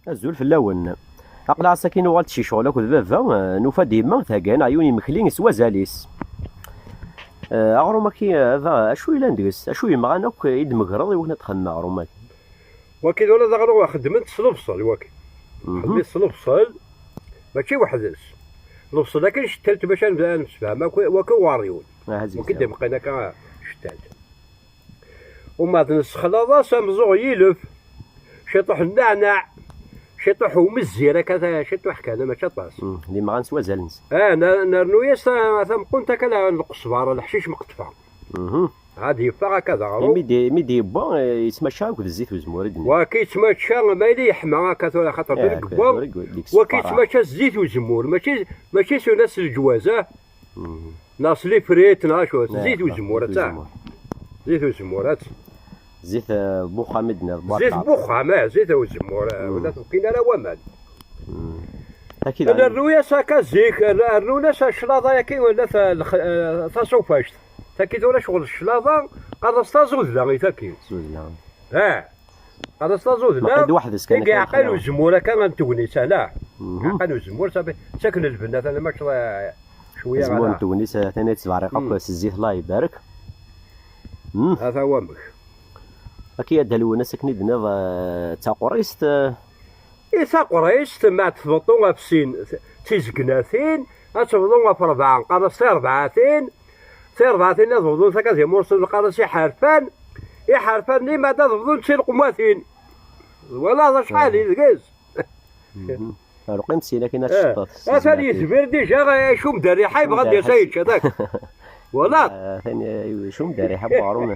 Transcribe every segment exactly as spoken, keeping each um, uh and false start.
Azul fell-awen. Aql-aɣ ass-agi nuɣal-d si ccɣel akked baba, eh, nufa-d yemma thegga-aneɣ yiwen imekli s wazal-is. Eh, aɣrum-agi, eh, da, acu yellan deg-s? Acu yemɣan akk i d-tmegreḍ i wakken ad txedmeḍ aɣrum-agi? Waki d ula d aɣrum xeddmen-t s lebṣel, waki. Mhm. Xeddmen-t s lebṣel, mačči weḥd-s. Lebṣel akken cettalt bac ad nemsefham, waki, waki uɣer yiwen. Aha, zigzag. Waki d-imqin akka cettalt. Umbeɛd nessexlaḍ-as ameẓẓuɣ n yilef, ciṭuḥ n nneɛneɛ, ciṭuḥ n umezzir, akka ta-, ciṭuḥ kan, mačči aṭas. Mm, d imɣan s wazal-nsen. Ah, ner-, nernu-yas ta-, tameqqunt akka la-, n lqesbar, leḥcic meqṭfa. Mhm. Ad yeffeɣ akka d aɣrum. Mi d-, mi d-yewwa, eh, yettmačča akked zzit uzemmur i d-nniɣ. Waki yettmačča, ma yella yeḥma akka tura, xaṭer d, eh, deg wwa. Tura deg, deg waki ṣṣfara. Yettmačča zzit uzemmur, mačči, mačči s unas n leǧwaz, ah. Mhm. Neɣ s lifrit, neɣ acu, eh, zzit uzemmur, zzit atta. Uzemmur. Zzit uzemmur, atta. Zzit, eh, n uxxam i d-nniḍ, zzit n uxxam, eh, zzit uzemmur, eh, mm, ur la tewkin ara waman. Mm. Nernu-yas akka zik, rnu-yas cclaḍa-yaki, wala ta-, lx-, eh, taṣufact. Taki tura ccɣel cclaḍa, qqaren-as taẓudla i taki. Taẓudla. Eh. Qqaren-as taẓudla. Maqqi d weḥd-s kan i akka yeɛqal uzemmur akka n tegnit, ala. Mhm. Yeɛqal uzemmur, safi, ttaken lbenna tala ma tecḍa cwiya. Azemmur n tegnit, eh, tani yettberriq akk, mm, s zzit, Allah ibarek. Mm. Ata wamek. Akka i d-alwen ass akken i d-nniḍ, eh, d taqurist, eh, I taqrist, ma tbeṭṭu ɣef sin, t-, tizegnatin, ad tebḍu ɣef rebɛa, qqaren-as tirebɛatin, tirebɛatin ad bḍun takka d imursen, qqaren-as iḥerfan, iḥerfan-nni ma ad bḍun d tileqmatin. Twalaḍ acḥal i deg-s? Mhm. Ruqim sin akin ad, eh, tecṭeḍ. Atan yezmir dija, icum-d rriḥa, yebɣa ad d-yas ad yečč, adak. Twalaḍ? Atan icum-d rriḥa n uɣrum.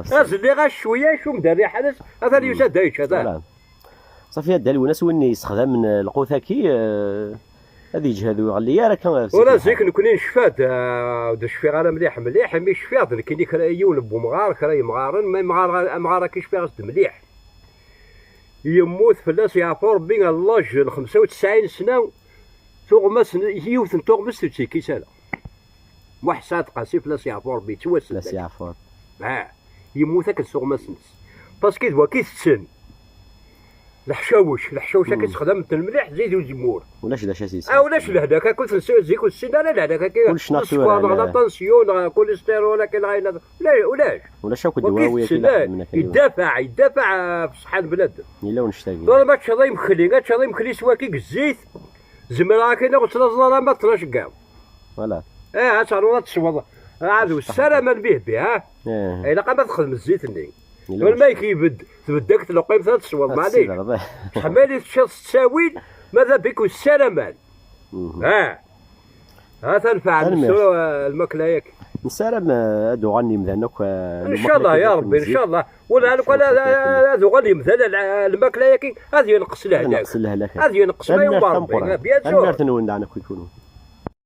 Azelliɣ-as cwiya, icum-d rriḥa-ines, atan yusa-d ad yečč, adak. Voilà. Safi, a Dda Lwennas, win yessexdamen lqut-agi, eh, ad yeǧhed ur iɣelli ara kan ɣef zik. Ula zik nekkni necfa-d, eh, ur d-cfiɣ ara mliḥ mliḥ, imi cfiɣ-d nekkini kra, yiwen n wemɣar, kra yemɣaren, ma yemɣar, amɣar-agi cfiɣ-as-d mliḥ. Yemmut fell-as yeɛfu Rebbi ɣer laj n xemsa u tesɛin sna, tuɣmas n, yiwet n tuɣmest ur tt-yekkis ara. Muḥ Saɛd Qasi fell-as yeɛfu Rebbi, yettwassen. Fell-as yeɛfu Rebbi. Ah, yemmut akken s tuɣmas-nnes. Parce que d waki tetten. Leḥcawec, leḥcawec akken, mm, ttxedament mliḥ, zzit uzemmur. Ulac d acu as-yesɛan. Ah, ulac lehlak, akk ur tis-, zik ur tessin ara lehlak, akk kullec natura, sskeṛ, neɣ la tension, neɣ cholestérol, akken, neɣ, ulac, ulac. Ulac akk ddwawi, waki tetten, akken, yeddafaɛ, yeddafaɛ ɣef ṣṣeḥḥa n bnadem. Yella unect-agi. Tura ma teččeḍ imekli, ad teččeḍ imekli s waki deg zzit, zemreɣ akken ur ttlaẓeḍ ara ma tnac n yiḍ. Voilà. Eh, ad ternuḍ ad tesweḍ. Ɛad ur ssaramen bih bih, ha? Eh. Ilaq ad txedmeḍ zzit-nni. Yella. Wala ma yek-, yebedd, tbedd akk tleqqimt ad tesweḍ, ad maɛlic. Tessidreḍ. Ḥemmel i teččiḍ s ttawil, ma d abik ur ssaramen. Mhm. Ha. Ha tanfeɛ. Tanemmirt. Lmakla-yak. Nessaram, eh, ad uɣalen yimdanen akk, eh, ncallah, ya Rebbi, ncallah. Wala ad, ad, ad uɣalen yimdanen, eh, lmakla-yaki, ad yenqes lehlak. Ad yenqes lehlak. Ad yenqes ma yumar Rebbi. Tanemmirt-nwen daɣen akk i kunwi.